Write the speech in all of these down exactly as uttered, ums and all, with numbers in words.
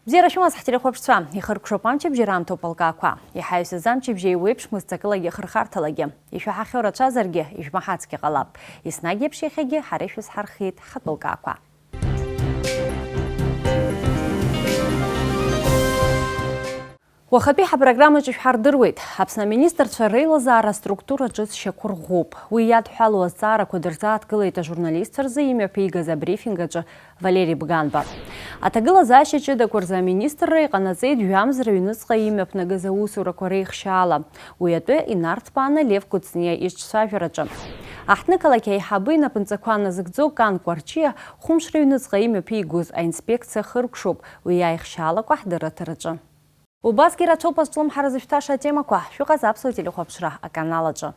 Бзиара шәымаз, ҳтелехәаԥшцәа, ихыркәшоуп амчыбжьара аамҭоуп алкаақәа. Иҳаҩсыз амчыбжьа еиуеиԥшмызт акылагьы хырхарҭалагьы. Ишәаҳахьоу рацәазаргьы, ижәмаҳацгьы ҟалап. Еснагь еиԥш иахьагьы ҳара ишәызҳархиеит ҳтәы лкаақәа. Уахатәи ҳапрограммаҿы шәҳардыруеит. Аԥсны аминистрцәа реилазаара аструктура ҿыц шьақәырӷәӷәоуп. Уи иадҳәалоу азҵаарақәа дырзааҭгылеит ажурналистцәа рзы имҩаԥигаз абрифинг аҿы Валери Бганба. Аҭагылазаашьа ҷыдақәа рзы аминистрра иҟанаҵеит жәамзра ҩныҵҟа имҩаԥнагаз аусурақәа реихшьаала. Уи атәы инарҭбааны Лев Кәыҵниа иҿцәажәараҿы. Аҳҭнықалақь аиҳабы инапынҵақәа назыгӡо Кан Кәарчиа хәымш рыҩныҵҟа имҩаԥигоз аинспекциа хыркәшоуп, уи аихшьаалақәа ҳдырраҭараҿы. Убасгьы рацәоуп азҿлымҳара зышәҭаша атемақәа. Шәыҟаз аԥсуа телехәаԥшра аканал аҿы.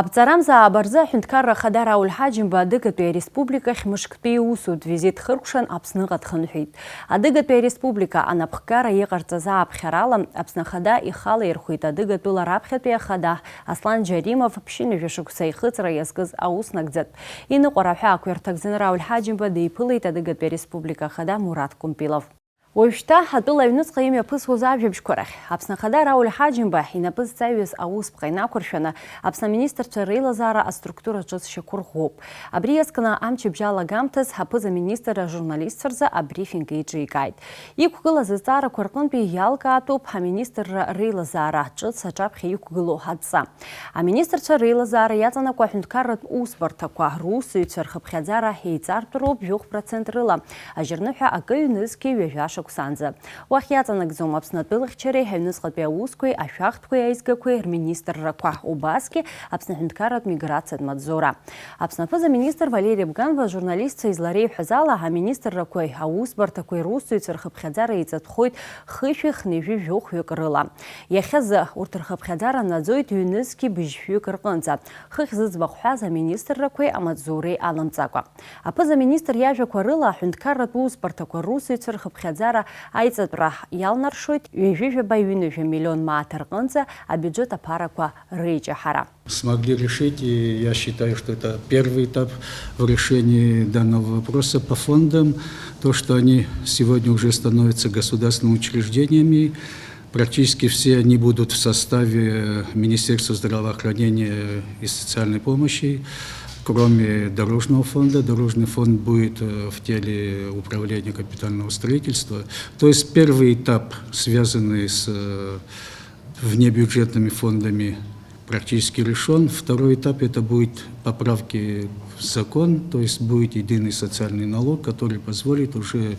Аԥҵарамза аабарзы аҳәынҭқарра ахада Рауль Ҳаџьымба адыгатәи ареспубликахь мышктәи иусутә визит хыркәшан Аԥсныҟа дхынҳәит. Адыгатәи ареспублика анапхгара иҟарҵаз ааԥхьарала, Аԥсны ахада ихала ирхәит адыгатәыла раԥхьатәи ахада Аслан Џьаримов ԥшьынҩажәа шықәса ихыҵра иазкыз аус нагӡатә. Иныҟәара аҳәаақәа ирҭагӡаны Рауль Ҳаџьымба диԥылеит адыгатәи ареспублика ахада Мураҭ Кәымпилов. Уажәшьҭа атәыла аҩныҵҟа имҩаԥысуаз ажәабжьқәа рахь. Аԥсны ахада Рауль Ҳаџьымба инапы зҵаҩыз аусԥҟа инақәыршәаны, Аԥсны аминистрцәа реилазаара аструктура ҿыц шьақәырӷәӷәоуп. Абри иазкны амчыбжь алагамҭаз аԥыза-министр ажурналистцәа рзы абрифинг еиҿикааит. Иқәгылаз азҵаарақәа рҟынтәи иалкаатәуп аминистрра реилазаара ҿыц аҿаԥхьа иқәгылоу адҵа. Аминистрцәа реилазаара иаҵанакуа аҳәынҭқарратә усбарҭақәа русзуҩцәа рхыԥхьаӡара еиҵартәроуп жәохә процент рыла, ажьырныҳәа акы ҩнызқьи ҩажәа шықәсанӡа. Уахь иаҵанакӡом Аԥсны атәылахьчареи аҩныҵҟатәи аусқәеи ашәахтәқәеи аизгақәеи рминистррақәа, убасгьы Аԥсны аҳәынҭқарратә миграциатә маҵзура. Аԥсны аԥыза-министр Валери Бганба ажурналистцәа излареиҳәаз ала, аминистррақәеи аусбарҭақәеи русзуҩцәа рхыԥхьаӡара еиҵатәхоит хышәи хынҩажәи жәохәҩык рыла. Иахьазы урҭ рхыԥхьаӡара наӡоит ҩнызқьи быжьшәҩык рҟынӡа, хыхь зыӡбахә ҳәаз аминистррақәеи амаҵзуреи аламҵакәа. Аԥыза-министр иажәақәа рыла, аҳәынҭқарратә усбарҭақәа русзуҩцәа рхыԥхьаӡара аиҵатәра иалнаршоит ҩажәи жәаба ҩынҩажәа миллион мааҭ рҟынӡа абиуџьет аԥарақәа реиҷаҳара. Смогли решить, и я считаю, что это первый этап в решении данного вопроса по фондам. То, что они сегодня уже становятся государственными учреждениями, практически все они будут в составе Министерства здравоохранения и социальной помощи, кроме дорожного фонда. Дорожный фонд будет, э, в теле управления капитального строительства. То есть первый этап, связанный с, э, внебюджетными фондами, практически решен. Второй этап — это будет поправки в закон, то есть будет единый социальный налог, который позволит уже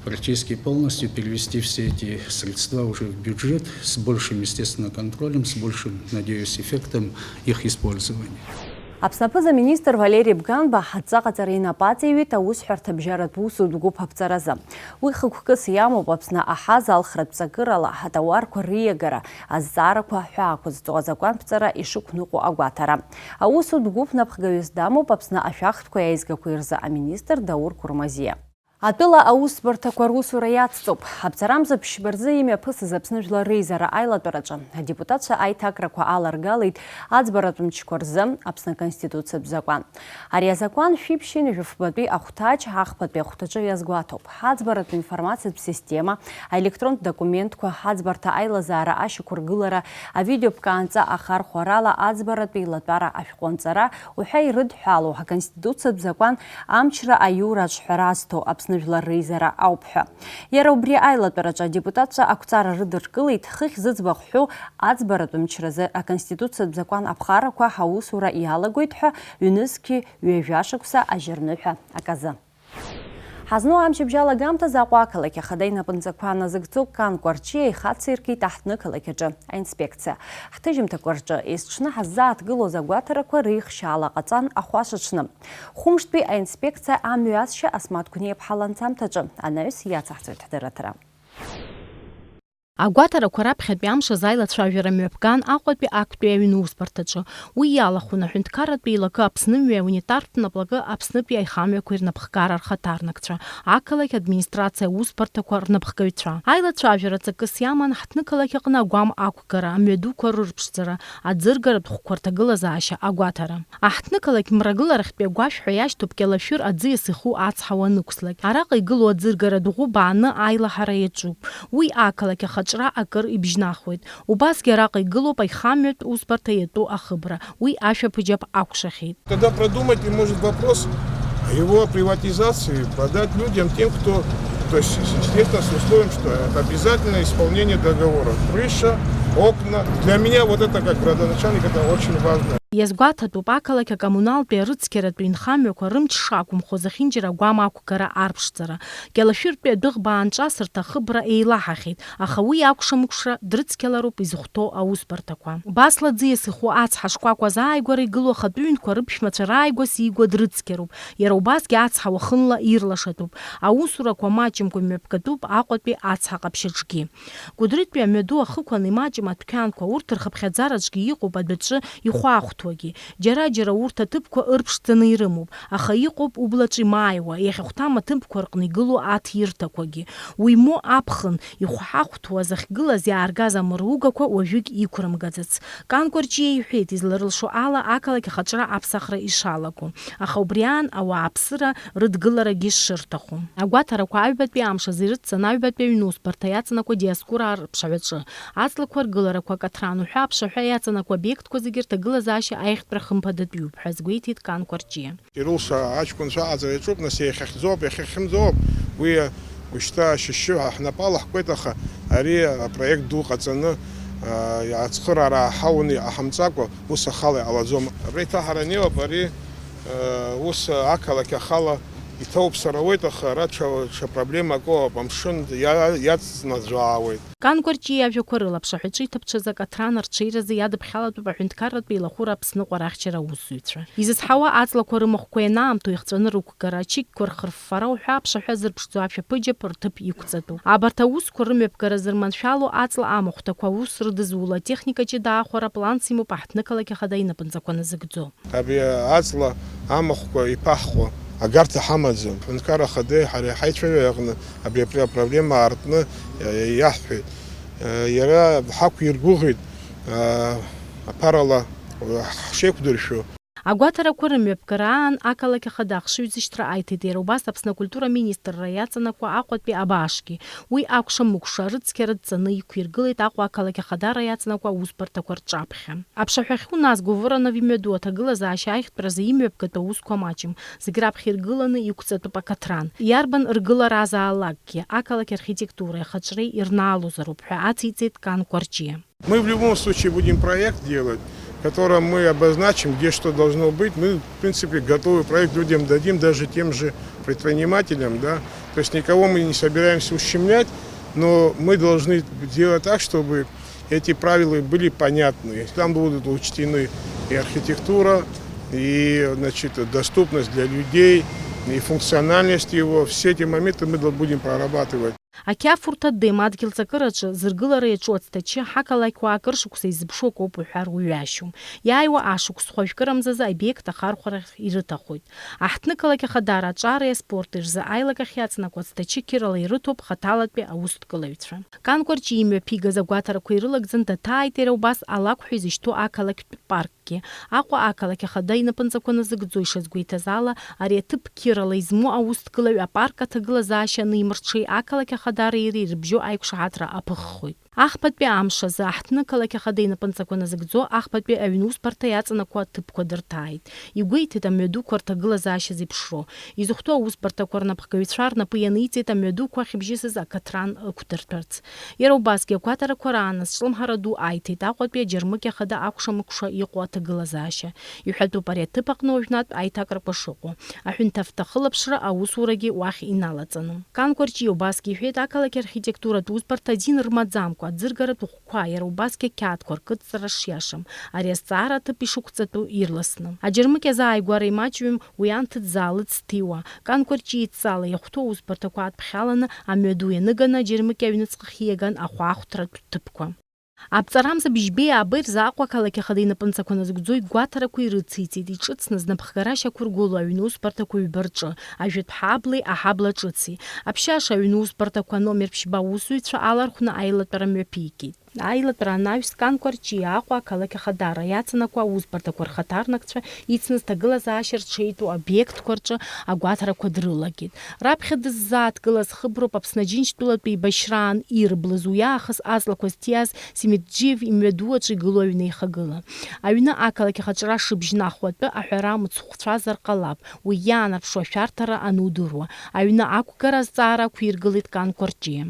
практически полностью перевести все эти средства уже в бюджет с большим, естественно, контролем, с большим, надеюсь, эффектом их использования. Аԥсны аԥыза-министр Валери Бганба адҵаҟаҵара инапы аҵеиҩит аусҳәарҭабжьаратә усутә гәыԥ аԥҵаразы. Уи хықәкыс иамоуп Аԥсны аҳаз алхратә ҵакырала атауарқәа риагара азҵаарақәа ҳәаақәызҵо азакәанԥҵара ишықәныҟәо агәаҭара. Аусутә гәыԥ напхгаҩыс дамоуп Аԥсны ашәахтәқәеи аизгақәеи рзы аминистр Даур Курмазиа. Атәыла аусбарҭақәа русура иацҵоуп. Аԥҵарамза ԥшьба рзы имҩаԥысыз Аԥсны Жәлар реизара аилатәараҿы адепутатцәа аиҭакрақәа аларгалеит аӡбаратә мчқәа рзы Аԥсны Аконституциатә закәан. Ари азакәан шәиԥшьынҩажәа фбатәи ахәҭаҷ ахԥатәи ахәҭаҿы иазгәаҭоуп. Ҳаӡбаратә информациатә система, аелектронтә документқәа, ҳаӡбарҭа аилазаара ашьақәыргылара, авидеоԥкаанҵа ахархәарала аӡбаратә еилатәара ашәҟәы анҵара уҳәа ирыдҳәалоу Аконституциатә закәан амчра аиура аҿҳәара азҭо Аԥсны Жәлар реизара ауп ҳәа. Иара убри аилатәараҿы адепутатцәа ақәҵара рыдыркылеит хыхь зыӡбахә ҳәоу аӡбаратә мчразы Аконституциатә закәан аԥхарақәа ҳаусура иалагоит ҳәа ҩнызқьи ҩажәа шықәса ажьырныҳәа аказы. Ҳазну амчыбжь алагамҭазы Аҟәа ақалақь ахада инапынҵақәа назыгӡо Кан Кәарчиа ихациркит аҳҭнықалақь аҿы аинспекциа. Ҳҭыжьымҭақәа рҿы есҽны ҳаззааҭгылоз агәаҭарақәа реихшьаала ҟаҵан ахәашаҽны. Хәымштәи аинспекциа амҩасшьа Асмаҭ Гәниаԥҳа ланҵамҭаҿы анаҩс иацаҳҵоит ҳдырраҭара. Агәаҭарақәа раԥхьатәи амш азы аилацәажәара мҩаԥган Аҟәатәи актәи аҩны усбарҭаҿы. Уи иалахәын аҳәынҭқарратә еилакы Аԥснымҩеи аунитартә наплакы Аԥснытәи аихамҩақәеи рнапхгара рхаҭарнакцәа, ақалақь администрациа аусбарҭақәа рнапхгаҩцәа. Аилацәажәара ҵакыс иаман ҳҭнықалақь аҟны агәам ақәгара, амҩадуқәа рырԥшӡара, аӡыргаратә хәқәа рҭагылазаашьа агәаҭара. Аҳҭнықалақь мрагыларахьтәи агәашә ҳәа иашьҭоуп Кьалашәыр аӡиас иху ацҳа уанықәслак. Араҟа игылоу аӡыргаратә ӷәы бааны аилаҳара иаҿуп. Уи ақалақь ахаҿра акыр ибжьнахуеит. Убасгьы араҟа игылоуп аихамҩатә усбарҭа иатәу ахыбра. Уи ашәаԥыџьаԥ акәшахьеит. Тогда продумать и может вопрос о его приватизации, подать людям, тем, кто, то есть, естественно, с условием, что это обязательно исполнение договора. Крыша, окна. Для меня вот это как градоначальник, это очень важно. Иазгәаҭатәуп ақалақь акоммуналтәи арыцқьаратәи инхамҩақәа рымч шақәымхоз ахьынџьара агәам ақәгара арԥшӡара. Кьалашәыртәи адәыӷба аанҿасырҭа ахыбра еилаҳахьеит, аха уи акәша-мыкәша дрыцқьалароуп изыхәҭоу аусбарҭақәа. Басла аӡиас иху ацҳа шкәакәа азааигәара игылоу ахатәы ҩнқәа рыԥшәмацәа рааигәа сигәа дрыцқьароуп, иара убасгьы ацҳа уахынла ирлашатәуп. Аусурақәа маҷымкәа имҩаԥгатәуп Аҟәатәи ацҳа ҟаԥшьаҿгьы. Кәыдрытәи амҩаду ахықәан имаҷым адәқьанқәа, урҭ рхыԥхьаӡараҿгьы иҟоуп адәаҿы ихәаахәҭуагьы. Џьара-џьара урҭ аҭыԥқәа ырԥшӡаны ирымоуп, аха иҟоуп ублаҿ имааиуа, иахьахәҭам аҭыԥқәа рҟны игылоу аҭирҭақәагьы. Уи моу аԥхын ихәҳахәҭуа захьгылаз иааргаз амыругақәа уажәыгь иқәрымгаӡац. Кан Кәарҷиа иҳәеит, изларылшо ала ақалақь ахаҿра аԥсахра ишалаго. Аха убри аан ауааԥсыра рыдгыларагьы шырҭаху. Агәаҭарақәа аҩбатәи амш азы ирыццан аҩбатәи аҩнусбарҭа иаҵанакуа Диоскура арԥшаҳәаҿы. Аҵлақәа ргыларақәа Катран уҳәа аԥшаҳәа иаҵанакуа обиектқәа зегьы рҭагылазаашьа аиӷьтәра хымԥадатәиуп ҳәа азгәеиҭеит Кан Кәарҷиа. Ирылша аҷкәынцәа аҟаҵара иаҿуп, нас иахьахьӡоуп, иахьахьымӡоуп, уи ушьҭа ашьшьыҳәа ҳнапы алаҳкуеит, аха ари апроект ду ҟаҵаны, а, ацхыраара ҳауны иҟаҳамҵакәа, ус ахала иҟалаӡом. Реиҭаҳара анеилап, ари, а, ус ақалақь ахала иҭоуп сара уеит, аха ара ҽа, ҽа проблемак ыҟоуп, амшын иа-, иаҵнаӡәаауеит. Кан Кәарҷиа иажәақәа рыла, аԥшаҳәаҿы иҭаԥҽыз акаҭран арҽеиразы иадыԥхьалатәуп аҳәынҭқарратә еилахәыра Аԥсныҟәара ахьчара аусзуҩцәа. Изызҳауа аҵлақәа рымахәқәа ианаамҭоу ихҵәаны рықәгара, ачықьқәа рхырффара уҳәа аԥшаҳәа зырԥшӡо ашәаԥыџьаԥ рҭыԥ иқәҵатәуп. Абарҭ аусқәа рымҩаԥгара зырманшәало аҵла амахәҭақәа аус рыдызуло атехника ҷыда аахәара планс имоуп аҳҭнықалақь ахада инапынҵақәа назыгӡо. Абри аҵла амахәқәа иԥаҳҟо агарҭа ҳамаӡам. Аҳәынҭқарра Ахадеи ҳареи ҳаицәажәара аҟны абри апр-, апроблема аартны, э, иаҳҳәеит. Э, иара ҳақәиргәыӷит, э, аԥарала, э, ҳшеиқәдыршәо. Агәаҭарақәа рымҩаԥгара аан ақалақь ахада ахшыҩзышьҭра аиҭеит, иара убас Аԥсны акультура аминистрра иаҵанакуа Аҟәатәи абаашгьы. Уи акәша-мыкәша арыцқьара дҵаны иқәиргылеит Аҟәа ақалақь ахадара иаҵанакуа аусбарҭақәа рҿаԥхьа. Аԥшаҳәахьы уназго Воронов имҩаду аҭагылазаашьа аиӷьтәразы имҩаԥгатәу аусқәа маҷым, зегь раԥхьа иргыланы иқәҵатәуп акаҭран. Иарбан ргылара азаалакгьы, ақалақь архитектуреи ахаҿреи ирнаалозароуп ҳәа ациҵеит Кан Кәарҷиа. Мы в любом случае будем проект делать, в котором мы обозначим, где что должно быть. Мы, в принципе, готовый проект людям дадим, даже тем же предпринимателям, да. То есть никого мы не собираемся ущемлять, но мы должны делать так, чтобы эти правила были понятны. Там будут учтены и архитектура, и, значит, доступность для людей, и функциональность его. Все эти моменты мы дл-, будем прорабатывать. Ақьафурҭа Д-м адгьыл ҵакыраҿы зыргылара иаҿу ацҭачы ҳақалақьуаа акыр шықәса изыԥшу акоуп уҳәар уҩашьом. Иааиуа ашықәс хәажәкырамзазы аобиект ахархәарахь ирыҭахоит. Аҳҭнықалақь ахадара аҿареи аспорти рзы аилакахь иаҵанакуа ацҭачы қьырала ирыҭоуп хаҭалатәи аусҭгылаҩцәа. Кан Кәарҷиа имҩаԥигаз агәаҭарақәа ирылагӡан даҭааит иара убас алакә ҳәа изышьҭоу ақалақьтә парк. Аҟәа ақалақь ахада инапынҵақәа назыгӡо ишазгәеиҭаз ала, ари аҭыԥ қьырала измоу аусҭгылаҩ апарк аҭагылазаашьа анимырҽеи ақалақь ахадареи иареи ирыбжьоу аиқәшаҳаҭра аԥыххоит. Ахԥатәи амш азы аҳҭнықалақь ахада инапынҵақәа назыгӡо ахԥатәи аҩнусбарҭа иаҵанакуа аҭыԥқәа дырҭааит. Игәеиҭеит амҩадуқәа рҭагылазаашьа зеиԥшроу. Изыхәҭоу аусбарҭақәа рнапхгаҩцәа рнапы ианиҵеит амҩадуқәа ахьыбжьысыз акаҭран ықәдыртәарц. Иара убасгьы агәаҭарақәа раан азҿлымҳара ду аиҭеит Аҟәатәи аџьармыкьа хада акәша-мыкәша иҟоу аҭагылазаашьа. Иҳәатәуп ари аҭыԥ аҟны уажәнатә аиҭакрақәа шыҟоу. Аҳәынҭавтахылаԥшра аусурагьы уахь иналаҵаны. Кан Кәарҷиа убасгьы иҳәеит, ақалақь архитектуратә усбарҭа азин рмаӡамкәа, аӡыргаратә ӷәқәа, иара убасгьы ақьаадқәа ркыдҵара шиашам, ари азҵаара аҭыԥ ишықәҵатәу ирласны. Аџьармыкьа азааигәара имаҷҩым уи анҭыҵ заалыҵ ҭиуа, Кан Кәарҷиа идҵала иахәҭоу аусбарҭақәа адԥхьаланы амҩаду ианыганы аџьармыкьа аҩныҵҟахь ииаган ахәаахәҭратә ҭыԥқәа. Аԥҵарамза быжьбеи ааба рзы Аҟәа ақалақь ахада инапынҵақәа назгӡо игәаҭарақәа ирыциҵеит, иҿыцны знапхгара шьақәыргылоу аҩны усбарҭақәа ҩба рҿы, ажәытә ҳаблеи аҳабла ҿыци. Аԥшьаша аҩны усбарҭақәа номер ԥшьба аусзуҩцәа алархәны аилатәара мҩаԥигеит. Аилатәара анаҩс, Кан Кәарҷиа Аҟәа ақалақь ахадара иацанакуа аусбарҭақәа рхаҭарнакцәа ицны зҭагылазаашьа рҽеитәу обиектқәа рҿы агәаҭарақәа дрылагеит. Раԥхьа дыззааҭгылаз хыброуп Аԥсны Аџьынџьтәылатәи еибашьраан ирблыз, уи аахыс аҵлақәа зҭиааз Семиджиев имҩаду аҿы игылоу аҩны ихагыла. Аҩны ақалақь ахаҿра шыбжьнахуа атәы аҳәара мыцхәцәазар ҟалап, уи иаанарԥшуа ашәарҭара анудыруа. Аҩны ақәгара азҵаара ақәиргылеит Кан Кәарҷиа.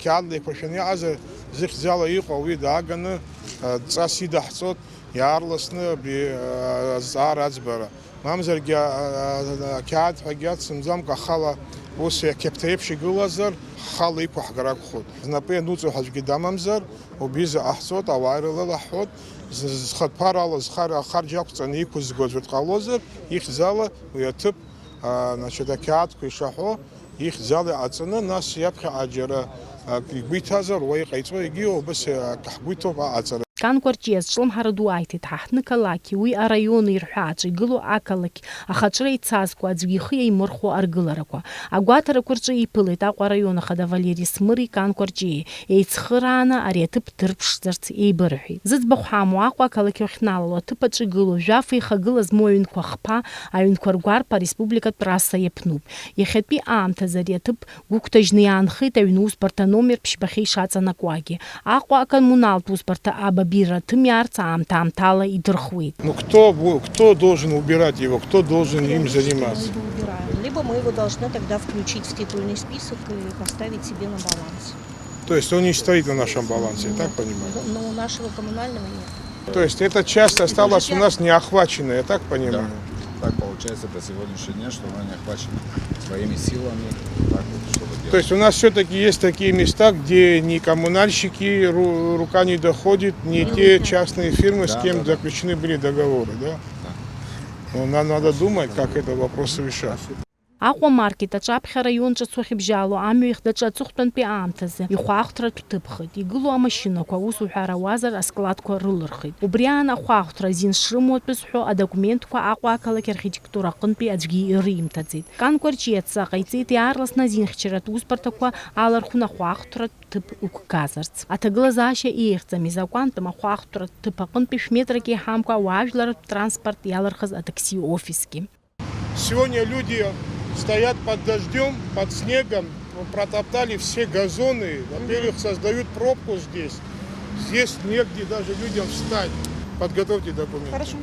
Қьаад еиқәыршәаны иҟазар, зыхьӡала иҟоу уи дааганы, а, дҵас идаҳҵоит, иаарласны абри, а, азҵаара аӡбара. Мамзаргьы, а, а, ақьаад ҳәагьы ацымӡамкәа, ахала ус ақьаԥҭа еиԥш игылазар, ҳхала иқәаҳгар акәхоит. Знапы иануҵо ҳәа аӡәгьы дамамзар, убри заҟаҳҵоит, ауаа ирылалаҳхәоит. З-, зхатә ԥарала зхар-, ахарџь ақәҵаны иқәызго аӡәыр дҟалозар, ихьӡала уи аҭыԥ, а, значит, ақьаадқәа ишаҳәо, ихьӡала иҟаҵаны, нас иаԥхьаҟа џьара акы игәы иҭазар, уа иҟаиҵо, егьиу убас акы ҳгәы иҭоуп аҟаҵара. Кан Кәарҷиа азҿлымҳара ду аиҭеит ҳа ҳнықалақьи уи араиони рҳәааҿы игылоу ақалақь ахаҿра ицазкуа аӡәгьы ихы иаимырхәо аргыларақәа. Агәаҭарақәа рҿы иԥылеит Аҟәа араион ахада Валери Смыри Кан Кәарҷиеи еицхырааны ари аҭыԥ дырԥшӡарц еибырҳәеит. Зыӡбахә ҳамоу Аҟәа ақалақь уахьналало аҭыԥ аҿы игылоу жәаф еихагыла змоу аҩнқәа хԥа, аҩнқәа ргәарԥ ареспубликатә трасса иаԥнуп. Иахьатәи аамҭазы ари аҭыԥ гәыгәҭажьны иаанхеит аҩны усбарҭа номер ԥшьбахьы ишаҵанакуагьы. Аҟәа акоммуналтә усбарҭа абабира аҭым иаарц аамҭа-аамҭала идырхуеит. Ну, кто бу-, кто должен убирать его, кто должен им заниматься? Мы его убираем. Либо мы его должны тогда включить в титульный список и поставить себе на баланс. То есть он не стоит на нашем балансе, я так понимаю? Но, но у нашего коммунального нет. То есть эта часть осталась у нас неохваченная, я так понимаю? Да. Так получается до сегодняшнего дня, что она не охвачена своими силами, вот так вот, чтобы делать. То есть у нас всё-таки есть такие места, где ни коммунальщики, ру-, рука не доходит, ни те частные фирмы, с кем заключены были договоры, да? Да, да. Ну, нам надо думать, как этот вопрос решать. Аҟәа маркет аҿаԥхьа араион ҿыц уахьыбжьало амҩа ихдаҿы аҵыхәтәантәи аамҭазы ихәаахәҭра ҭәҭыԥхеит. Игылоу амашьынақәа, ус уҳәар ауазар, аскладқәа рылырхит. Убри аан ахәаахәҭра азин шрымоу атәы зҳәо адокументқәа Аҟәа ақалақь архитектура аҟынтәи аӡәгьы ирымҭаӡеит. Кан Кәарҷиа адҵа ҟаиҵеит иаарласны азинхьчаратә усбарҭақәа алархәны ахәаахәҭратә ҭыԥ ықәгазарц. Аҭагылазаашьа еиӷьӡам изакәантәым ахәаахәҭратә ҭыԥ аҟынтәи шә-метрак еиҳамкәа ауаажәларратә транспорт иалырхыз атакси офисгьы. Сегодня люди стоят под дождём, под снегом, протоптали все газоны. Во-первых, создают пробку здесь. Здесь негде даже людям встать. Подготовьте документы. Хорошо.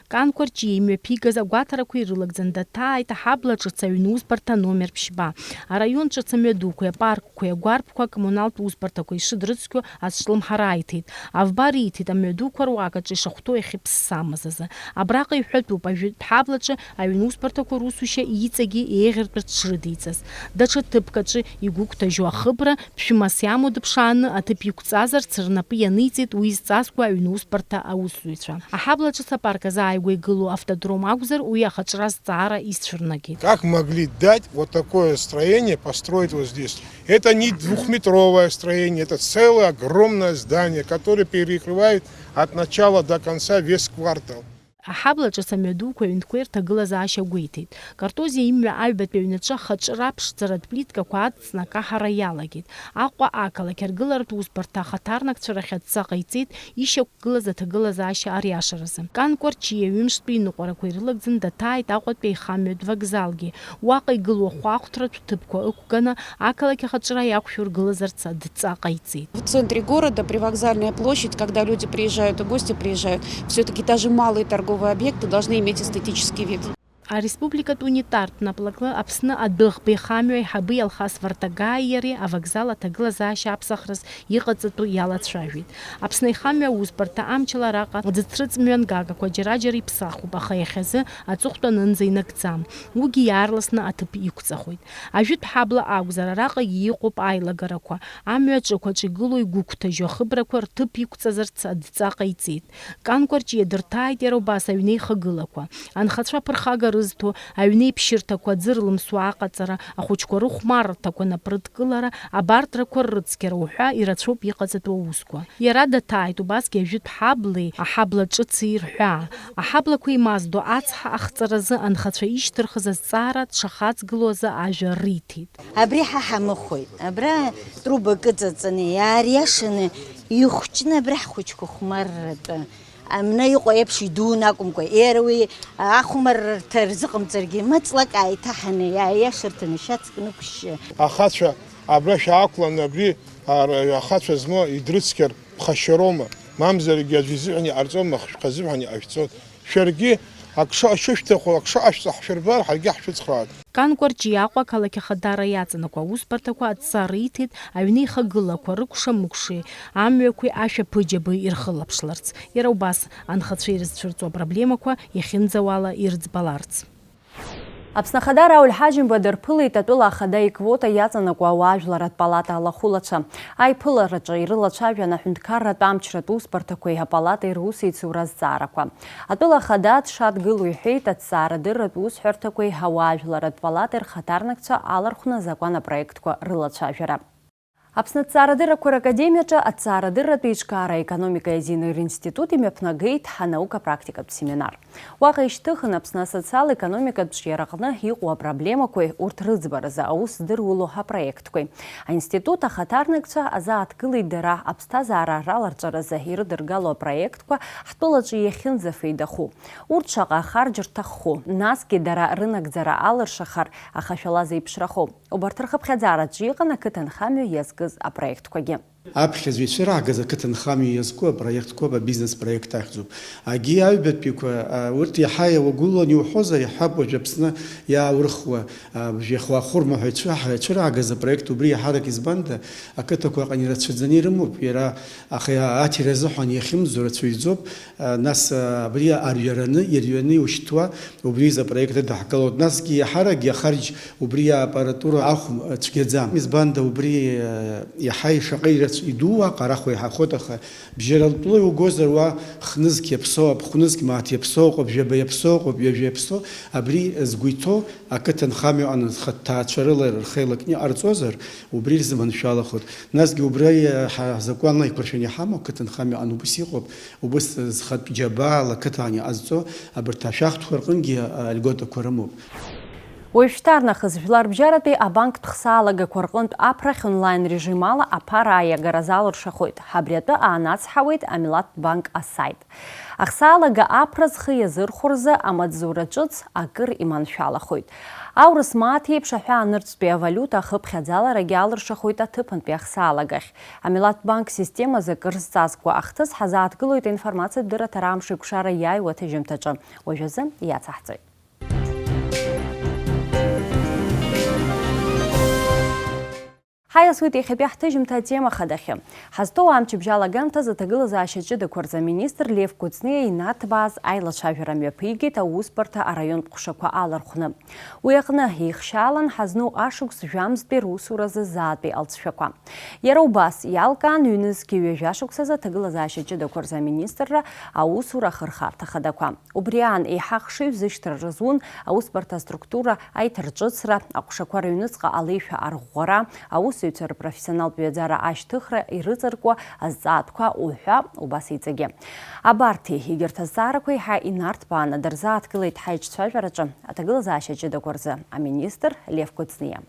Кан Кәарҷиа имҩаԥигаз агәаҭарақәа ирылагӡаны даҭааит аҳабла ҿыц аҩны усбарҭа номер ԥшьба. Араион ҿыц амҩадуқәеи апарк қәеи агәарԥқәа акоммуналтә усбарҭақәа ишыдрыцқьо азҿлымҳара аиҭеит. Авба риҭеит амҩадуқәа руак аҿы ишахәҭоу иахьыԥссамыз азы. Абраҟа иҳәатәуп, ажәытә ҳаблаҿы аҩнусбарҭақәа русушьа иҵегьы еиӷьыртәырц шрыдиҵаз. Даҽа ҭыԥк аҿы игәыгәҭажьу ахыбра, ԥшәымас иамоу дыԥшааны аҭыԥ иқәҵазарц рнапы ианиҵеит уи зҵазкуа аҩнусбарҭа аусзуҩцәа. Аҳабла ҿыц апарк азы ааигәа игылоу автодром акәзар, уи ахаҿра азҵаара ицәырнагеит. Как могли дать вот такое строение построить вот здесь? Это не двухметровое строение, это целое огромное здание, которое перекрывает от начала до конца весь квартал. Аҳабла ҿыц амҩадуқәа аҩнқәеи рҭагылазаашьа гәеиҭеит. Картозиа имҩа аҩбатәи аҩнаҿы ахаҿра аԥшӡаратә плиткақәа ацҵны акаҳара иалагеит. Аҟәа ақалақь аргыларатә усбарҭа ахаҭарнакцәа рахь адҵа ҟаиҵеит ишьақәгылаз аҭагылазаашьа ариашаразы. Кан Кәарҷиа ҩымштәи иныҟәарақәа ирылагӡаны даҭааит Аҟәатәи аихамҩатә вокзалгьы. Уаҟа игылоу ахәаахәҭратә ҭыԥқәа ықәганы, ақалақь ахаҿра иақәшәо ргылазарц адҵа ҟаиҵеит. В центре города, привокзальная площадь, когда люди приезжают и гости приезжают, всё-таки даже малые торговые объекты должны иметь эстетический вид. Ареспубликатә унитартә наплакы Аԥсны адәыӷба ихамҩа аиҳабы Алхас Вартагаи иареи авокзал аҭагылазаашьа аԥсахраз иҟаҵатәу иалацәажәеит. Аԥсны ихамҩа аусбарҭа амчала араҟа аӡыҭрыҵ мҩангагақәа џьара-џьара иԥсахуп, аха иахьазы аҵыхәтәанынӡа инагӡам. Уигьы иаарласны аҭыԥ иқәҵахоит. Ажәытә ҳабла акәзар, араҟагьы иҟоуп аилагарақәа. Амҩа аҿықәаҿ игылоу игәыгәҭажьу ахыбрақәа рҭыԥ иқәҵазарц адҵа ҟаиҵеит. Кан Кәарҷиа дырҭааит иара убас аҩнеихагылақәа. Анхацәа аԥырхага рызҭо, аҩнеиԥшьырҭақәа аӡы рлымсуа аҟаҵара, ахәыҷқәа рыхәмаррҭақәа напрыдкылара, абарҭ рақәа ррыцқьара уҳәа ирацәоуп иҟаҵатәу аусқәа. Иара даҭааит убасгьы ажәытә ҳаблеи аҳабла ҿыци рҳәаа. Аҳаблақәа еимаздо ацҳа ахҵаразы анхацәа ишьҭырхыз азҵаара дшахаҵгылоу азы ажәа риҭеит. Абри ҳа ҳамыхәеит. Абра труба кыҵаҵаны, иаариашаны, ихәҷны абра ҳхәыҷқәа хәмарратәы. Амна иҟоу еиԥш идуны акәымкәа, иара уи ахәмаррҭа рзыҟамҵаргьы, маҵлак ааиҭаҳаны, иааиашарҭаны шьацк нықәшьшьы. Ахацәа абра шәаақәланы, абри ара-, ахацәа змоу идрыцқьар ԥхашьароума? Мамзаргьы аӡәы изыҳәан иҟарҵома, хшәхазыҳәан иҟашәҵоит. Шәаргьы ак шыҟа-, шышәҭаху, ак шыҟашәҵо ҳшәырбар, ҳаргьы ҳшәыцхраауеит. Кан Кәарҷиа Аҟәа ақалақь ахадара иаҵанакуа аусбарҭақәа адҵа риҭеит аҩнеихагылақәа рыкәша-мыкәшеи, амҩақәеи ашәаԥыџьаби ирхылаԥшларц, иара убас анхацәа ирызцәырҵуа апроблемақәа иахьынӡауала ирыӡбаларц. Аԥсны Ахада Рауль Ҳаџьымба дырԥылеит атәыла ахада иквота иаҵанакуа ауаажәларратә палата алахәылацәа. Аиԥылараҿы ирылацәажәан аҳәынҭқарратә амчратә усбарҭақәеи апалатеи русеицура азҵаарақәа. Атәыла ахада дшадгылоу иҳәеит аҭҵаарадырратә усҳәарҭақәеи ауаажәларратә палатеи рхаҭарнакцәа алархәны азакәан апроектқәа рылацәажәара. Аԥсны аҭҵаарадыррақәа ракадемиаҿы аҭҵаарадырратә еиҿкаара аекономика иазинеи ринститут имҩаԥнагеит ҳанаука-практикатә семинар. Уаҟа ишьҭыхын Аԥсны асоциал-економикатә ҿиараҟны иҟоу апроблемақәеи урҭ рыӡбаразы аус здыруло апроектқәеи. Аинститут ахаҭарнакцәа азааҭгылеит дара аԥсҭазаара раларҵәаразы ирыдыргало апроектқәа ҳтәылаҿы иахьынӡафеидаху, урҭ шаҟа ахарџь рҭахху, насгьы дара рынагӡара алыршахар ахашәала зеиԥшрахо. Убарҭ рхыԥхьаӡараҿы иҟан ақыҭанхамҩа иазкыз апроектқәагьы. Аԥхьаӡа ицәыраагаз ақыҭанхамҩа иазку апроектқәоуп, абизнес проект ахьӡуп. Агьи аҩбатәиқәа, а, урҭ иаҳа иауагәылон иуҳәозар, иаҳҳәап, уажә Аԥсны иааурыхуа, а, уажә иахуа ахәырма ҳәа ицәы-, ҳәа ицәыраагаз апроект убри иаҳарак избанда, ақыҭақәа аҟны ирацәаӡаны ирымоуп, иара, аха иа-, аҭира азыҳәан иахьымӡо рацәаҩӡоуп, а, нас, а, абри арҩараны, ирҩаны иушьҭуа, Убри изы апроект ыдаҳкылоит. Насгьы иаҳаракгьы ахарџь убри ааппаратура ахәм, цәгьаӡам. Избанда убри, э, иаҳа ишаҟа ирацә-, идуу аҟара ахә иаҳахоит, аха бжьаратәла иугозар уа хнызқь иаԥсоу, аԥхәнызқь мааҭ иаԥсоу ыҟоуп, жәаба иаԥсоу ыҟоуп, ҩажәа иаԥсоу, абри згәы иҭоу ақыҭанхамҩа аҟны зхы-, ҭаацәарыла рхы еилакны иҟарҵозар, убри рзы маншәалахоит. Насгьы убри, э, ҳа-, ҳзакәанла еиқәыршәаны иҳамоу ақыҭанхамҩа аҟны убас иҟоуп. Убыс зхатә џьабаала ақыҭан иҟазҵо абарҭ ашәахтәқәа рҟынгьы альготақәа рымоуп. Уажәшьҭарнахыс жәларбжьаратәи абанктә хсаалагақәа рҟынтә аԥрахь онлайн режимала аԥара аиагара залыршахоит. Абри атәы аанацҳауеит Амилаҭтә банк асаит. Ахсаалага аԥра зхы иазырхәо рзы амаҵзура ҿыц акыр иманшәалахоит. Аурыс мааҭ еиԥш аҳәаанырцәтәи авалиута ахыԥхьаӡаларагьы алыршахоит аҭыԥантәи ахсаалагахь. Амилаҭтә банк системазы акыр зҵазкуа ахҭыс ҳазааҭгылоит аинформациатә дырраҭара амш еиқәшара иааиуа аҭыжьымҭаҿы. Уажәазы иацаҳҵоит. Ҳаиасуеит иахьатәи ҳҭыжьымҭа атема хадахьы. Ҳазҭоу амчыбжь алагамҭазы аҭагылазаашьа ҷыдақәа рзы аминистр Лев Кәыҵниа инарҭбааз аилацәажәара мҩаԥигеит аусбарҭа араионтә ҟәшақәа алархәны. Уи аҟны еихшьаалан ҳазну ашықәс жәамзтәи русуразы заатәи алҵшәақәа. Иара убас иалкаан ҩнызқьи ҩажәа шықәсазы аҭагылазаашьа ҷыдақәа рзы аминистрра аусура ахырхарҭа хадақәа. Убри аан еиҳа хшыҩзышьҭра рызун аусбарҭа аструктура аиҭарҿыцра, аҟәшақәа рыҩныҵҟа алеишәа арӷәӷәара, аусзуҩцәа рпрофессионалтә ҩаӡара ашьҭыхра ирыҵаркуа азҵаатәқәа уҳәа убас иҵегьы. Абарҭи егьырҭ азҵаарақәа еиҳа инарҭбааны дырзааҭгылеит ҳаиҿцәажәараҿы аҭагылазаашьа ҷыдақәа рзы аминистр Лев Кәыҵниа.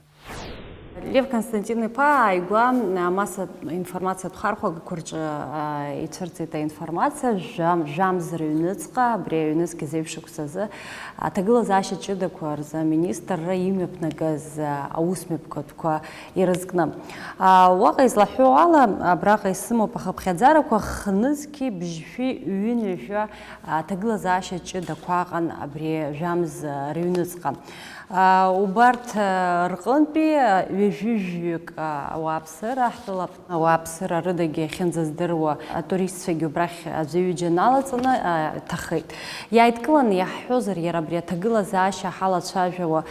Лев Константин-иԥа ааигәа, а, массатә информациатә хархәагақәа рҿы, а, ицәырҵит аинформациа, жәа-, жәамз рыҩныҵҟа, абри аҩнызқь зеижә шықәсазы аҭагылазаашьа ҷыдақәа рзы аминистрра имҩаԥнагаз, а, аусмҩаԥгатәқәа ирызкны. А, уаҟа излаҳәо ала, абраҟа исымоуп ахыԥхьаӡарақәа, хнызқьи бжьшәи ҩынҩажәа аҭагылазаашьа ҷыдақәа аҟан абри жәамз рыҩныҵҟа. Убарҭ рҟынтәи ҩажәи жәаҩык ауааԥсыра, ҳтәыла ауааԥсыра рыдагьы ахьынӡаздыруа атуристцәагьы убрахь аӡәы-ҩыџьа налаҵаны иҭахеит. Иааидкыланы иаҳҳәозар, иара абри аҭагылазаашьа ҳалацәажәауа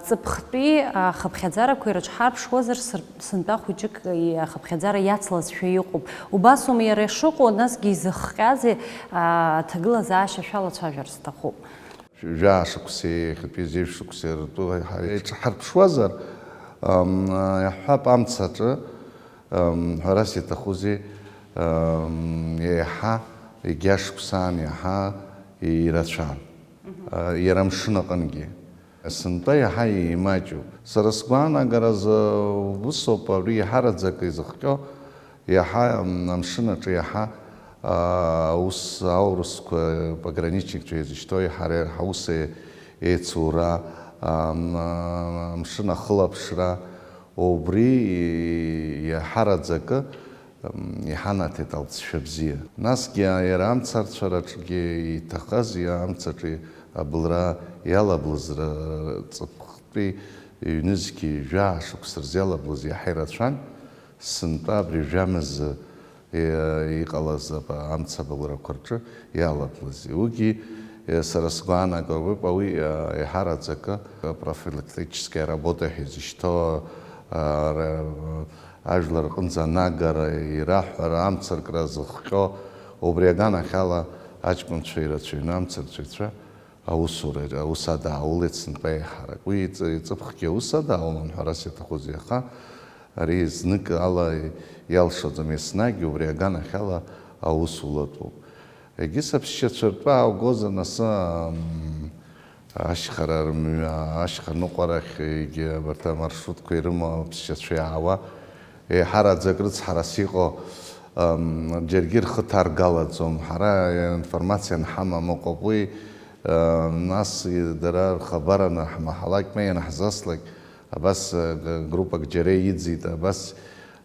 ҵыԥхтәи ахыԥхьаӡарақәа ирыҽҳарԥшуазар, сынтәа хәыҷык ахыԥхьаӡара иацлазшәа иҟоуп. Убасоума иара ишыҟоу, насгьы изыхҟьазеи аҭагылазаашьа шәалацәажәар сҭахуп. Жәаа шықәсеи иахьатәи зеижә шықәсеи ртәы ҳара еиҿҳарԥшуазар, ам, иаҳҳәап, амца аҿы, ам, ҳәарас иаҭахузеи, ам, еиҳа, егьа шықәсаан еиҳа ирацәан, а, иара амшын аҟынгьы. Сынтәа иаҳа имаҷуп. Сара сгәаанагаразы усоуп, абри иаҳараӡак изыхҟьо, иаҳа, м, амшын аҿы иаҳа, а, аус аурысқәа, пограничникцәа ирзышьҭоу, иаҳа реиҳа аус е-, еицура, ам, а, амшын ахылаԥшра, убри иаҳараӡакы, м, иҳанаҭеит алҵшәа бзиа. Насгьы иара амца арцәараҿгьы иҭахаз, иа-, амцаҿы абылра иалаблыз ра-, ра-, ҵыԥхтәи ҩнызқьи жәаа шықәса рзы иалаблыз иаҳа ирацәан. Сынтәа абри жәамзы, е, иҟалаз ап-, амца абылрақәа рҿы иалаблыз. Уигьы, е, сара сгәаанагароуп, уи, е, еиҳараӡакы профилактическая работа ҳәа изышьҭоу, а, ра-, ажәлар рҟынӡа анагара, ираҳәара, амца аркра зыхҟьо, убри аганахьала аҷкәынцәа ирацәаҩны амца рцәаҩцәа аусура, аус адааулеит сынтәа еиҳарак. Уи иҵ-, иҵыԥхгьы аус адааулон ҳәарас иаҭахузеи, аха ари знык ала иалшаӡом, еснагь убри аганахьала аус улатәуп. Егьыс аԥсшьацәа ртәы ааугозар, нас, ам, ашьхара рымҩа, ашьха ныҟәарахь, егьи абарҭ амаршрутқәа ирымоу аԥсшьацәа иаауа, еиҳараӡак рыцҳарас иҟоу, ам, џьаргьы рхы ҭаргалаӡом. Ҳара информациа анҳамам ыҟоуп. Уи, а, нас дара рхабар анырҳамаҳалак, ма ианаҳзаслак, абас, а, г-, группак џьара иӡит, абас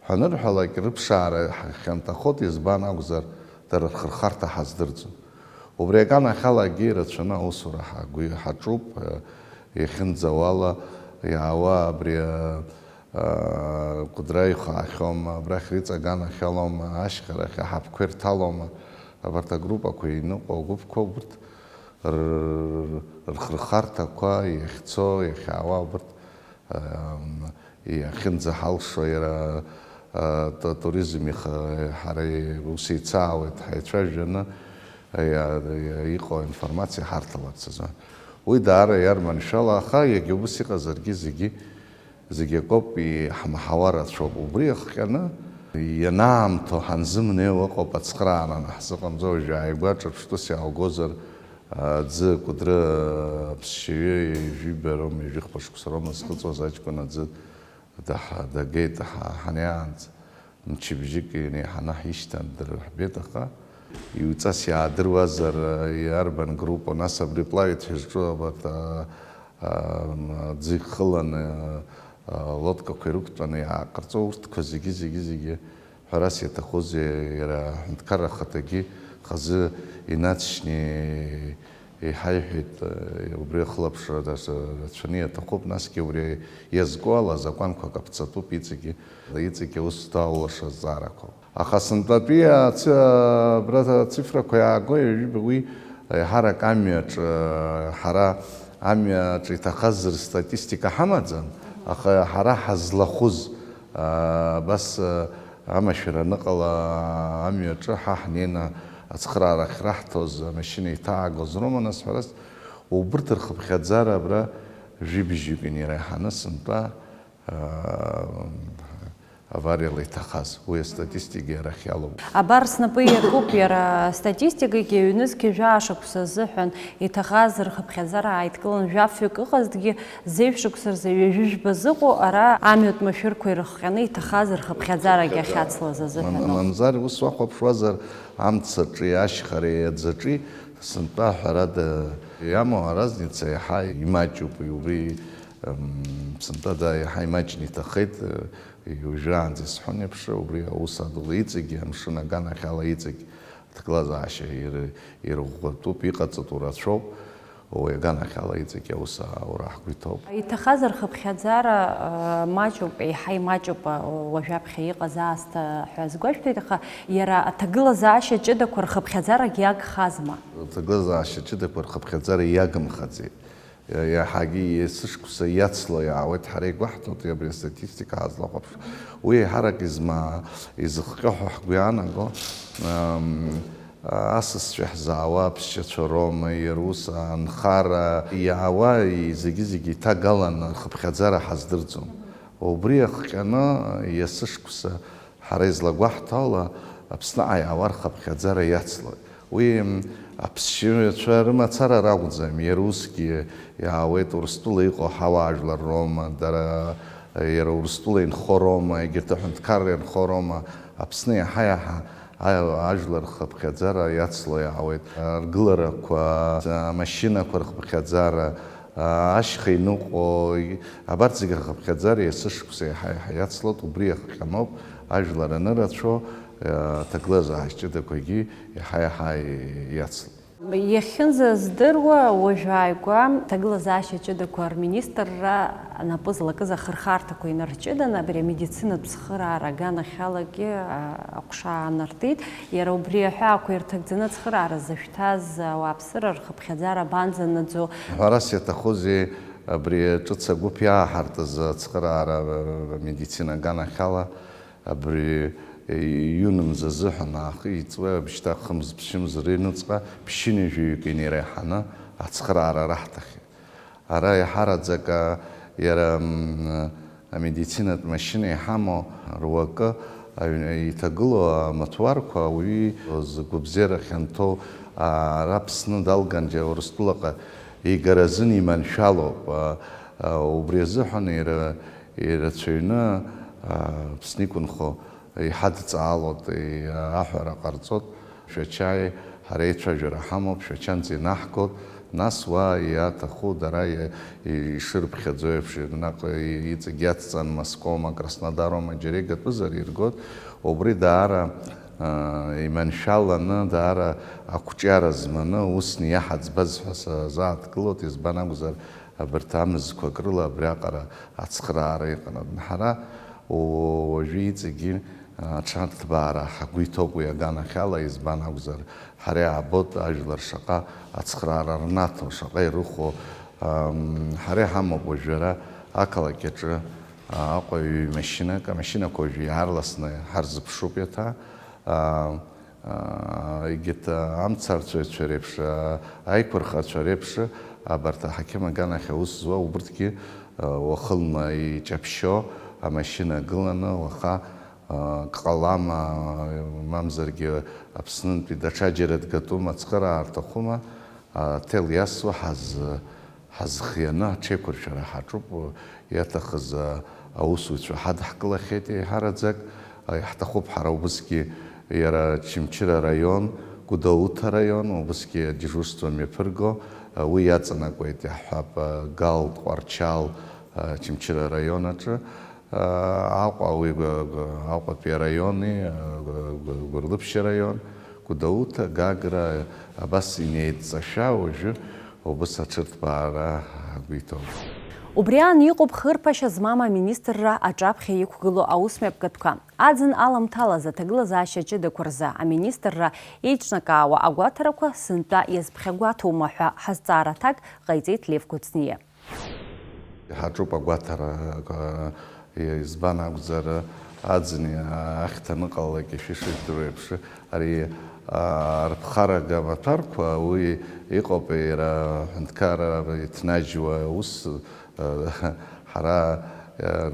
ҳәа анырҳәалак, рыԥшаара ҳхьанҭахоит, избан акәзар, дара рхырхарҭа ҳаздырӡом. Убри аганахьала акгьы ирацәаны аусура ҳагәи-, ҳаҿуп, а, иахьынӡауала иаауа абри, а, Кәыдры ихаахьоума, абрахь Риҵа аганахьалоума, ашьхарахь аҳаԥқәа ирҭалоума, абарҭ агруппақәа иныҟәо агәыԥқәа, урҭ р-, рхырхарҭақәа иахьцо, иахьаауа, убарҭ, ам, иахьынӡаҳалшо, иара, а, т-, туризм иха-, ҳара ус еицаауеит, ҳаицәажәаны, иа-, иа-, иҟоу аинформациа ҳарҭаларц азы. Уи даара иарманшәала, аха иагьа убыс иҟазаргьы зегьы Зегь акоуп, иҳамаҳауа рацәоуп. Убри иахҟьаны, ианаамҭоу ҳанзымнеиуа ыҟоуп ацхыраара анаҳзыҟамҵо, уажәы ааигәа ҿырԥштәыс иааугозар, аӡы, Кәыдры аԥсшьаҩы ҩажәиба роума, ҩажәихԥа шықәса роума зхыҵуаз аҷкәын аӡы даҳа-, дагеит ҳа-, ҳаниаанӡа. Мчыбжьык иреиҳаны ҳишьҭан, дырҳәҳәеит, аха иуҵас иаадыруазар, иарбан группа, нас абри плавит ҳәа изҿу абарҭ, а, а, аӡы ихыланы, а, лодкақәа ирықәтәаны иааҟарҵо, урҭқәа зегьы, зегьы, зегьы, ҳәарас иаҭахузеи, иара аҳәынҭқарра ахаҭагьы хазы инаҵшьны иҳаиҳәеит, убри ахылаԥшра рацәаны иаҭахуп, насгьы убри иазку ала азакәанқәа каԥҵатәуп, иҵегьы, иҵегьы аус зҭоу аулаша азҵаарақәа. Аха сынтәатәи аци-, абра ацифрақәа иааго, ҩажәиба уи еиҳарак амҩаҿ, ҳара амҩаҿ иҭахаз рстатистика ҳамаӡам, аха ҳара ҳазлахәыз, абас, амашәыр аныҟала амҩаҿы ҳа ҳнеины ацхыраара ахьраҳҭоз, амашьына иҭаагоз роума, нас, ҳәарас, убырҭ рхыԥхьаӡара абра жәибжьҩык инеиреиҳаны сынтәа, аа, авариала иҭахаз, уи астатистика иара ахь иалоуп. Абар снапы иакуп иара астатистикагьы, ҩнызқьи жәаа шықәса азыҳәан иҭахаз рхыԥхьаӡара ааидкылан жәафҩык ыҟазҭгьы, зеижә шықәса рзы ҩажәи жәба зыҟоу ара амҩатә машәырқәа ирыхҟьаны иҭахаз рхыԥхьаӡарагьы ахьацлаз азыҳәан ауп. Мамзар ус уахәаԥшуазар, амцаҿи ашьхареи аӡаҿи сынтәа ҳәарада иамоу аразница иаҳа имаҷуп, убри, м, сынтәа да иаҳа имаҷны иҭахеит, уажәраанӡа исҳәон еиԥш, убри аус адула иҵегьы, амшын аганахьала иҵегь аҭагылазаашьа ир-, ирӷәӷәатәуп, иҟаҵатәу рацәоуп, уи аганахьала иҵегь аус ааура ҳгәы иҭоуп. Иҭахаз рхыԥхьаӡара, э, маҷуп, еиҳа имаҷуп, э, уажәаԥхьа иҟаз аасҭа ҳәа азгәашәҭоит, аха иара аҭагылазаашьа ҷыдақәа рхыԥхьаӡарагь иагхазма? Аҭагылазаашьа ҷыдақәа рхыԥхьаӡара иагымхаӡеит. Иаҳагьы есышықәса иацло иаауеит, ҳара игәаҳҭоит абри астатистика ҳазлахәаԥш. Уи еиҳарак изма-, изыхҟьо ҳәа ҳгәы иаанаго, ам, асасцәа иаҳзаауа аԥсшьацәа роума, иара ус анхара иаауа зегьы-зегьы иҭагаланы рхыԥхьаӡара ҳаздырӡом. Убри иахҟьаны есышықәса ҳара излагәаҳҭо ала, Аԥсныҟа иаауа рхыԥхьаӡара иацлоит. Уи, м, аԥсшьаҩцәа рымацара ракәӡам, иара усгьы иаауеит, Урыстәыла иҟоу ҳауаажәлар роума, дара, иара Урыстәыла инхо роума, егьырҭ аҳәынҭқарра инхо роума, Аԥсны иаҳа-иаҳа аи-, ажәлар рхыԥхьаӡара иацло иаауеит. Аргыларақәа, амашьынақәа рхыԥхьаӡара, ашьха иныҟәо, абарҭ зегьы рхыԥхьаӡара есышықәса иаҳа-иаҳа иацлоит, убри иахҟьаноуп ажәлар анырацәоу, аҭагылазаашьа ҷыдақәагьы иаҳа-иаҳа иацлоит. Иахьынӡаздыруа, уажәааигәа аҭагылазаашьа ҷыдақәа рминистрра напы злакыз ахырхарҭақәа инарҷыданы абри амедицинатә цхыраара аганахьалагьы, а, аҟәша аанартит. Иара убри аҳәаақәа ирҭагӡаны ацхыраара зышәҭаз ауааԥсыра рхыԥхьаӡара абанӡанаӡо? Ҳәарас иаҭахузеи абри ҿыц агәыԥ иааҳартыз ацхыраара, а, медицина аганахьала абри иҩнымз азыҳәан аахы иҵуа, абжьҭа хымз-ԥшьымз рыҩныҵҟа ԥшьынҩажәаҩык инеиреиҳаны ацхыраара раҳҭахьеит. Ара иаҳараӡак, а, иара, м, амедицинатә машьына иҳамоу руакы, аҩ-, иҭагылоу амаҭәарқәа ауаҩы згәабзиара хьанҭоу, а, ара Аԥсны далган џьара Урыстәылаҟа игаразын иманшәалоуп. А, а, убри азыҳәан ира-, ирацәаҩны, а, Аԥсны иқәынхо иҳадҵаалоит, и-, аҳәара ҟарҵоит. Шәачаи ҳара еицәажәара ҳамоуп, Шәачанӡа инаҳгоит, нас уа иаҭаху дара иа-, и-, ишырыԥхьаӡо еиԥш, наҟ и-, иҵегь иацҵан Москвоума, Краснодароума, џьара игатәызар иргоит, убри даара, а, иманшәаланы, даара ақәҿиара зманы, усны иаҳаӡбаз ҳәа сазааҭгылоит, избан акәзар, абарҭ амзқәак рыла абриаҟара ацхыраара иҟан. Ҳара уажәы иҵегьы аҽарҭбаара ҳгәы иҭоуп уи аганахьала, избан акәзар, ҳара иаабоит ажәлар шаҟа ацхыраара рнаҭо, шаҟа ирыхәо. Ам, ҳара иҳамоуп уажәы ара ақалақь аҿы, а, Аҟәа ҩ-машьынак, амашьынақәа уажәы иаарласны ҳарзыԥшуп иаҭа. А, а, егьырҭ, а, амцарцәаҩцәа реиԥш, а, аиқәырхацәа реиԥш, абарҭ аҳақьым аганахь аус зуа убырҭгьы, а, уахынла иҷаԥшьо амашьына гыланы, уаха, а, кҟалама, мамзаргьы Аԥснынтәи даҽаџьара дгатәума, ацхыраара рҭахума, аҭел иасуа ҳаз-, ҳазхианы аҽеиқәыршәара ҳаҿуп, иаҭахыз, а, аусуцәа ҳадҳкылахьеит еиҳараӡак, а, иаҳҭахуп ҳара убысгьы иара Очамчыра араион, Гәдоуҭа араион, убысгьы адежурство мҩаԥырго, а, уи иаҵанакуеит, иаҳҳәап, а, Гал, Тҟәарчал, а, Очамчыра араион аҿы, а, Аҟәа, уи Гәы-, Гәы-, Аҟәатәи араиони, а, Гәы-, Гәы-, Гәылрыԥшь араион, Гәдоуҭа, Гагра, абас инеидҵашәа уажәы убыс аҽырҭбаара ҳгәы иҭоуп. Убри аан иҟоуп хырԥашьа змам аминистрра аҿаԥхьа иқәгылоу аусмҩаԥгатәқәа. Аӡын аламҭалаз аҭагылазаашьа ҷыдақәа рзы аминистрра еиҿнакаауа агәаҭарақәа сынтәа иазԥхьагәаҭоума ҳәа ҳазҵаара аҭак ҟаиҵеит Лев Кәыҵниа. Иҳаҿуп агәаҭара, а, избан акәзар, аӡын ахьҭа аныҟалалак, ишәышыжәдыруа еиԥш, ари, а, арԥхарага амаҭәарқәа, уи иҟоуп иара аҳәынҭқарра иҭнажьуа аус, а, ҳара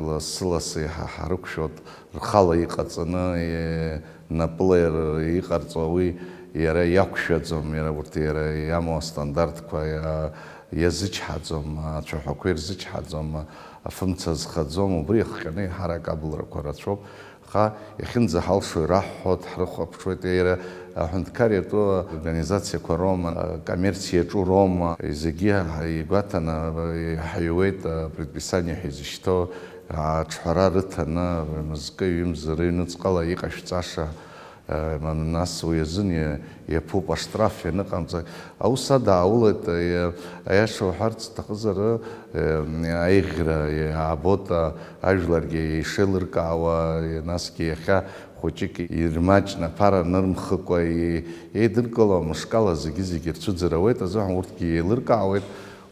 Лассы-лассы иаҳа ҳарықәшәоит, рхала иҟаҵаны, напыла иара иҟарҵо уи иара иақәшәаӡом, иара урҭ иара иамоу астандартқәа иа-, иазычҳаӡом, ацәаҳәақәа ирзычҳаӡом, афымца зхаӡом, убри иахҟьаны еиҳарак абылрақәа рацәоуп. Аха иахьынӡаҳалшо ираҳҳәоит, ҳрыхәаԥшуеит, иара аҳәынҭқар иатәу организациақәа роума, акоммерциа иаҿу роума, зегьы игәаҭаны иҳаиуеит, апредписание ҳәа изышьҭоу аҿҳәара рыҭаны, мызкы, ҩымз, рыҩныҵҟала иҟашәҵаша, нас уи азын иа-, иаԥуп, аштраф ианыҟамҵа. Аус адааулеит, иа-, аиаша уҳәарц сҭахызар, э, аиӷьра иаабоит, а, ажәларгьы ишеилыркаауа, насгьы иахьа хәыҷык ирмаҷны, аԥара нырмхыкәа, и-, еидыркыло амышкала зегьы-зегьы рцәыӡыр ауеит азыҳәан урҭгьы еилыркаауеит.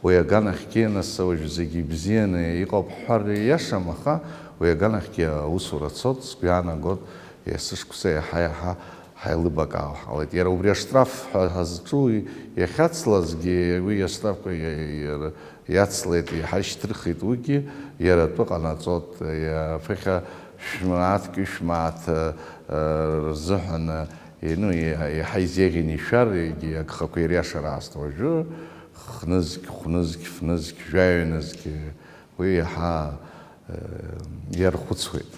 Уи аганахьгьы, нас, уажә зегьы ибзианы иҟоуп ҳҳәар ииашам, аха уи аганахьгьы аусура цоит, сгәы иаанагоит, есышықәса иаҳа-иаҳа ҳаилыбакаауа ҳҟалеит. Иара убри аштраф ҳәа ҳазҿу иахьацлазгьы, уи аштрафқәа иа-, иара иацлеит, иаҳа ишьҭырхит, уигьы иара атәы ҟанаҵоит, иа-, ԥыхьа шә-мааҭк, ҩышә мааҭ, ы, рзыҳәан, ы, ну, иа-, иаҳа изеиӷьын ишәар, егьи агхақәа ириашар аасҭа. Уажәы хнызқь, хәнызқь, фнызқь, жәаҩанызқь, уи иаҳа, ы, иархәыцуеит.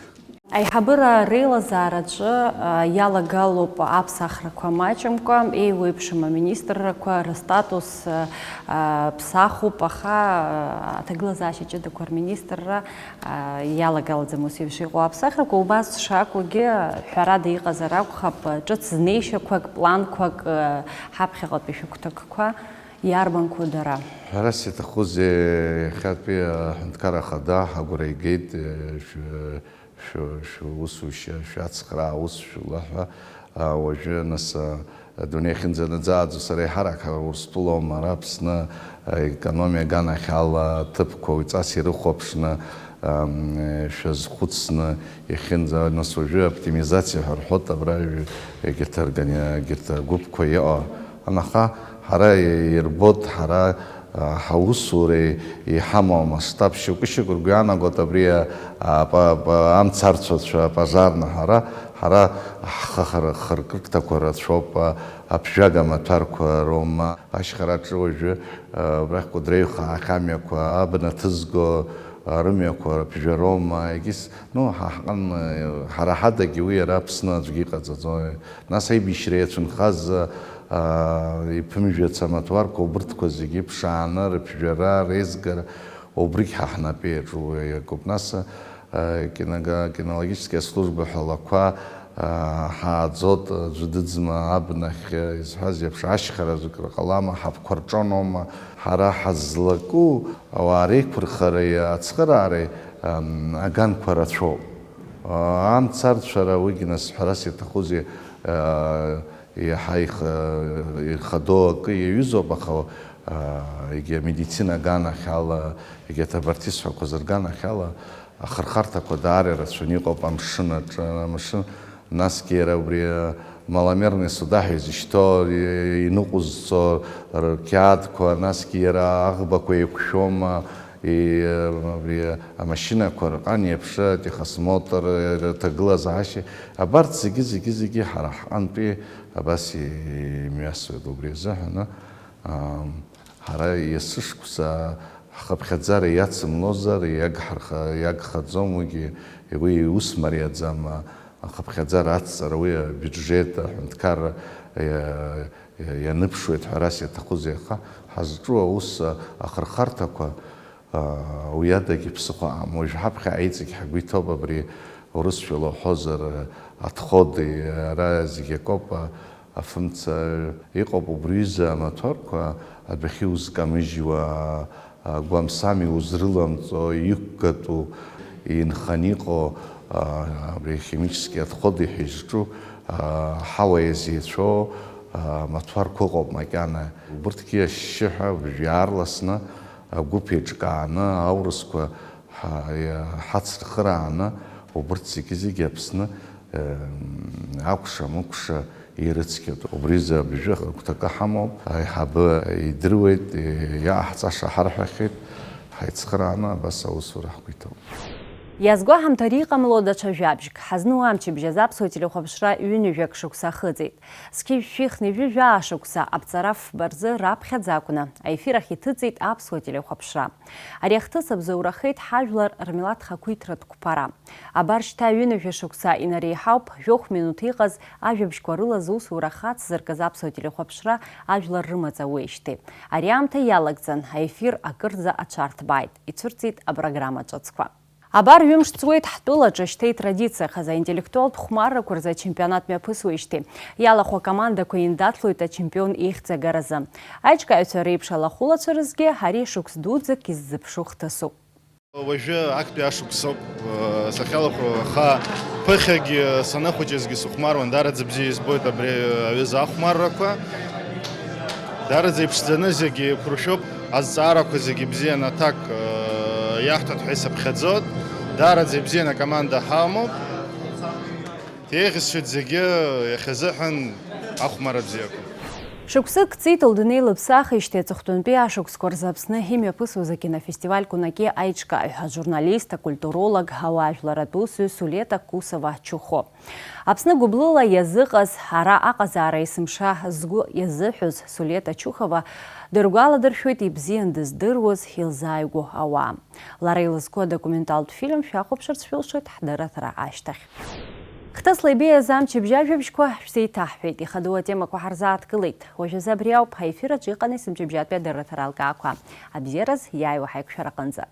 Аиҳабыра реилазаараҿы, а, иалагалоуп аԥсахрақәа маҷымкәа, еиуеиԥшым аминистррақәа рыстатус, а, а, ԥсахуп, аха, а, аҭагылазаашьа ҷыдақәа рминистрра, а, иалагалаӡам ус еиԥш иҟоу аԥсахрақәа. Убас шакәугьы, ҳәарада иҟазар акәхап, ҿыц знеишьақәак, планқәак, а, ҳаԥхьаҟатәи шәыгәҭакқәа иарбанқәоу дара? Ҳәарас иаҭахузеи, иахьатәи аҳәынҭқар ахада ҳагәра игеит, э, шә-, шә-, шәусушьа, шәацхраа аус шәла ҳәа, а, уажәы, нас, а, адунеи ахьынӡанаӡааӡо сара еиҳарак Урыстәылоума, ара Аԥсны, а, економиа аганахьала аҭыԥқәа уаҩҵас ирыхәаԥшны, ам, э, шәазхәыцны иахьынӡа, нас уажәы оптимизациа ҳәа рҳәоит абра, егьырҭ органи-, егьырҭ агәыԥқәа иҟоу. Анаха ҳара ирбоит, ҳара, а, ҳаусура иҳамоу амасштаб шьоукы-шьоукы ргәы иаанагоит абри, а, а, па-, па-, амцарцәацәа, апожарны ҳара, ҳара ҳхы-, хыр-, хыркырҭақәа рацәоуп, а, аԥжәага маҭәарқәа роума, ашьхараҿы уажәы, а, абрахь Кәыдры аҩхаахь амҩақәа, абна ҭызго, а, рымҩақәа рыԥжәароума, егьыс, ну, ҳа ҳҟан, а, ҳара ҳадагьы уи иара Аԥсны аӡәгьы иҟаҵаӡом. Нас аибашьра иацәынхаз, аа, иԥымжәац амаҭәарқәа убырҭқәа зегьы ԥшааны, рыԥжәара, реизгара, убригь ҳа ҳнапы иаҿу иакуп. Нас, аа, кинога-, кинологическая служба ҳәа лақәа, аа, ҳааӡот, аӡәы дыӡма абнахь, изҳәаз еиԥш, ашьхара аӡәы крыҟалама, ҳабқәа рҿоноума, ҳара ҳазлаку ауаа реиқәырхареи ацхыраареи, ам, аганқәа рацәоуп. Аа, амцарцәара, уигьы нас ҳәарас иаҭахузеи, аа, Иаҳа ихы, ирхадоу акы иаҩызоуп, аха, аа, егьи амедицина аганахьала, егьи аҭабарҭисҳәақәа зырганахьала ахырхарҭақәа даара ирацәаны иҟоуп амшын аҿы, амшын, насгьы иара убри, а, маломерные суда ҳәа изышьҭоу, и-, иныҟәызцо рқьаадқәа, насгьы иара аӷбақәа еиқәшәома, и-, абри амашьынақәа рҟан еиԥш атехосмотр, рҭагылазаашьа, абарҭ зегьы, зегьы, зегьы ҳара ҳҟантәи Абас имҩасуеит убри азыҳәан, аа, ҳара есышықәса ҳхыԥхьаӡара иацымлозар, иагҳарха-, иагхаӡом, уигьы уи иус мариаӡам, ахыԥхьаӡара ацҵара уи абиуџьет аҳәынҭқарра иа-, иа-, ианыԥшуеит ҳәарас иаҭахузеи, аха ҳазҿу аус ахырхарҭақәа, Уи адагьы ԥсыхәа аам. Уажә ҳаԥхьа аиҵегь ҳгәы иҭоуп абри урысшәала уҳәозар, отходы, ара зегь акоуп, афымца иҟоуп, убри ҩыза амаҭәарқәа адәахьы узкамыжьуа, гәамсами узрыламҵо, иқәгатәу, инханы иҟоу, абри химический отходы ҳәа изҿу, ҳауа иазеицәоу амаҭәарқәа ыҟоуп макьана. Убырҭгьы ашьшьыҳәа уажә иаарласны агәыԥ еиҿкааны, аурысқәа ҳа-, иа-, ҳацырхырааны, убырҭ зегьы-зегьы Аԥсны, э, акәша-мыкәша ирыцқьоит. Убризы абжьы агәҭакы ҳамоуп, аиҳабы идыруеит, иааҳҵаша ҳарҳәахьеит, ҳаицхырааны абас аусура ҳгәы иҭоуп. Иазгәаҳамҭар иҟамло даҽа жәабжьк, ҳазну амчыбжь азы аԥсуа телехәаԥшра ҩынҩажәак шықәса ахыҵит. Зқьи жәшәи хынҩажәи жәаа шықәса аԥҵара фба рзы раԥхьаӡа акәны аефир ахь иҭыҵит аԥсуа телехәаԥшра. Ари ахҭыс абзоурахеит ҳажәлар рмилаҭ хақәиҭратә қәԥара. Абар шьҭа ҩынҩажәа шықәса инареиҳауп жәохә минуҭ иҟаз ажәабжьқәа рыла зусура хацзыркыз аԥсуа телехәаԥшра ажәлар рымаҵ ауеижьҭеи. Ари аамҭа иалагӡан аефир акырӡа аҽарҭбааит, ицәырҵит апрограмма ҿыцқәа. Абар ҩымш ҵуеит ҳтәылаҿы шьҭа итрадициахаз аинтеллектуалтә хәмаррақәа рзы ачемпионат мҩаԥысуеижьҭеи. Иалахәу акомандақәа еиндаҭлоит ачемпион ихьӡ агаразы. Аиҿкааҩцәа реиԥш алахәылацәа рзгьы ари шықәс дуӡӡак иззыԥшу хҭысуп. Уажәы актәи ашықәсоуп, э, сахьалахәу, аха ԥыхьагьы санахәыҷызгьы сыхәмаруан, даараӡа бзиа избоит абри аҩыза ахәмаррақәа. Даараӡа иԥшӡаны зегьы еиқәыршәуп, азҵаарақәа зегьы бзианы аҭак, э, иаҳҭоит ҳәа исыԥхьаӡоит. Даараӡа ибзианы акоманда ҳамоуп. Еиӷьысшьоит зегьы иахьазыҳәан ахәмарра бзиақәа. Шықәсык ҵит лдунеи лыԥсахижьҭеи аҵыхәтәантәи ашықәсқәа рзы Аԥсны имҩаԥысуаз акинофестиваль Кунаки аиҿкааҩ, ажурналист, акультуролог, ауаажәларратә усзуҩ Сулета Кусова-Чухо. Аԥсны гәыблыла иазыҟаз, ара аҟазаара есымша згәы иазыҳәоз Сулета Чухова дыргәаладыршәоит ибзиан дыздыруаз, илзааигәоу ауаа. Лара илызку адокументалтә фильм шәахәаԥшырц шәылшоит ҳдырраҭара ашьҭахь. Хҭысла ибеиаз амчыбжь ажәабжьқәа шәзеиҭаҳҳәеит, ихадоу атемақәа ҳарзааҭгылеит. Уажәазы абри ауп, аефир аҿы иҟан есымчыбжьатәи адырраҭара алкаақәа. Абзиараз, иааиуа ҳаиқәшәараҟынӡа.